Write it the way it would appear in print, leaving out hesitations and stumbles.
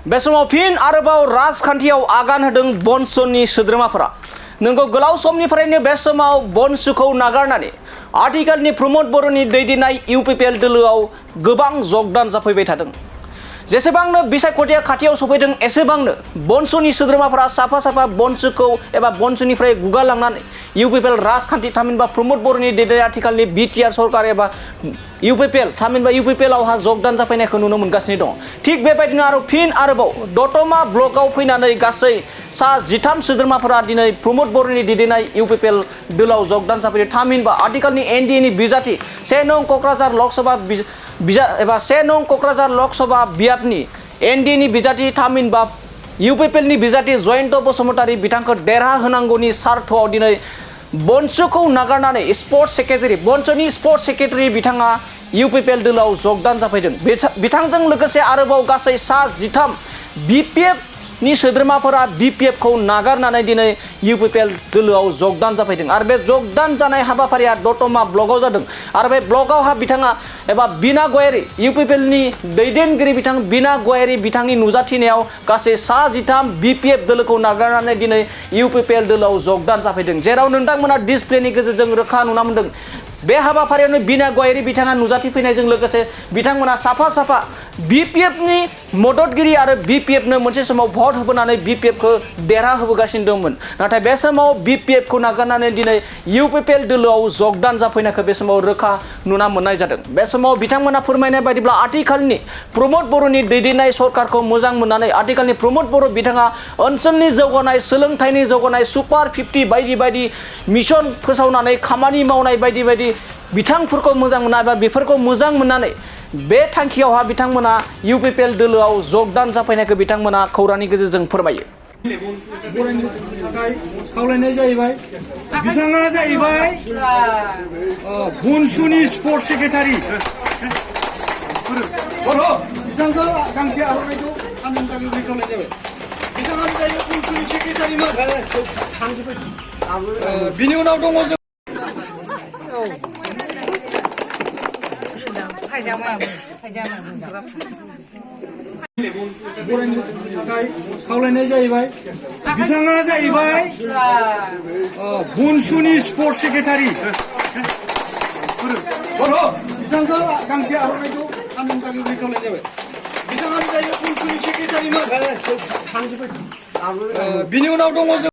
बे समाव फिन आरोबाव राजखान्थियाव आगान होदों BoNSUआनि सोद्रोमाफोरा नोंगौ गोलाव समनिफ्रायनो बे समाव BoNSUखौ नागारनानै आथिखालनि प्रमद बर'नि दैदेननाय UPPL दोलोआव गोबां जगदान जाफैबाय थादों। जेसेबांनो बिसायख'थिया खाथियाव सफैदों एसेबांनो BoNSUनि सोद्रोमाफोरा साफा साफा BoNSUखौ एबा BoNSUनिफ्राय गुगालांनानै UPPL राजखान्थि थामहिनबा प्रमद बर'नि दैदेननाय आथिखालनि BTR सरकार एबा UPPL थामहिनबा UPPLआवहा जगदान जाफैनायखौ नुनो मोनगासिनो दं। थिग बेबायदिनो फिन आरोबाव दतमा ब्लकआव फैनानै गासै सा 13 सोद्रोमाफोरा दिनै प्रमद बर'नि दैदेननाय UPPL दोलोआव जगदान जाफैदों। थामहिनबा आथिखालनि NDAनि बिजाथि 1 नं क'क्राझार लकसभा एबा 1 नं क'क्राझार लकसभा बियाबनि NDAनि बिजाथि थामहिनबा UPPLनि बिजाथि जयन्त बसुमतारी बिथांखौ देरहा होनांगौनि सार्थआव दिनै BoNSUखौ नागारनानै BoNSUनि स्पर्ट्स सेक्रेटारि बिथाङा UPPL दोलोआव जगदान जाफैदों। बिथांजों लोगोसे आरोबाव गासै सा 13 BPFनि सोद्रोमाफोरा BPFखौ नागारनानै दिनै UPPL दोलोआव जगदान जाफैदों आरो बे जगदान जानाय हाबाफारिया दतमा ब्लकआव जादों आरो बे ब्लकआवहा बिथाङा एबा बिना गयारि UPPLनि दैदेनगिरि बिथां बिना गयारि बिथांनि नुजाथिनायाव गासै सा 13 BPF दोलोखौ नागारनानै दिनै UPPL दोलोआव जगदान जाफैदों। जेराव नोंथांमोना डिसप्लेनि गेजेरजों रोखा नुना मोन्दों बे हाबाफारियावनो बिना गयारि बिथाङा नुजाथिफैनायजों लोगोसे बिथांमोना साफा साफा BPFनि मददगिरि आरो BPFनो मोनसे समाव भट होबोनानै BPFखौ देरहा होबोगासिनो दंमोन। नाथाय बे समाव BPFखौ नागारनानै दिनै UPPL दोलोआव जगदान जाफैनायखौ बे समाव रोखा नुना मोननाय जादों। बे समाव बिथांमोना फोरमायनाय बायदिब्ला आथिखालनि प्रमद बर'नि दैदेननाय सरकारखौ मोजां मोननानै आथिखालनि प्रमद बर' बिथाङा ओनसोलनि जौगानाय सोलोंथाइनि जौगानाय सुपार 50 बायदि बायदि मिशन फोसावनानै खामानि मावनाय बायदि बायदि बिथांफोरखौ मोजां मोननाय बा बेफोरखौ मोजां मोननानै बे थांखियावहा बिथांमोना UPPL दोलोआव जगदान जाफैनायखौ बिथांमोना खौरांनि गेजेरजों फोरमायो। खावलायनाय जाहैबाय बिथाङा जाहैबाय BoNSUनि स्पर्ट्स सेक्रेटारि बिथांखौ गांसे आर'नाइखौ फाननो थाखाय खावलायनाय जाबाय। बिथाङानो जाहैबाय BoNSUनि सेक्रेटारिमोन। बिनि उनाव दङ जों खावलायनाय जाहैबाय बिथाङा जाहैबाय BoNSUनि स्पर्ट्स सेक्रेटारि बिथांखौ गांसे आर'नाइखौ फाननो थाखाय खावलायनाय जाबाय। बिथाङानो जाहैबाय BoNSUनि सेक्रेटारिमोन। बिनि उनाव दङ जों